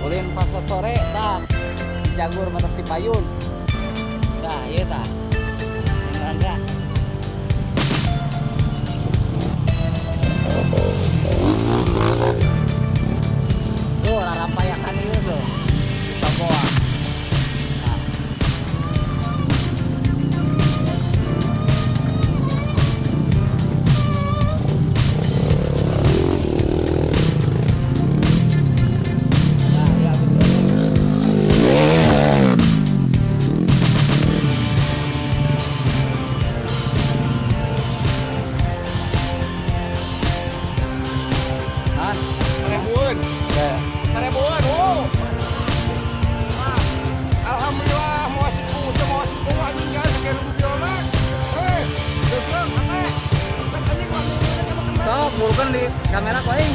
Ulin pas sore tah. Cagur matas di payun. Tah, ieu tah. Rangga. Tuh, rarampayakan ieu tuh. Di Somboa. Nah. Nah, ya habis ini. Han, Seribuan. ya. Seribuan, oh. Alhamdulillah mau siku, mau siku anjing kan sekian rupiah mah. Eh, goblok apa? Kan anjing mah Sok, burukan di kamera ku aing.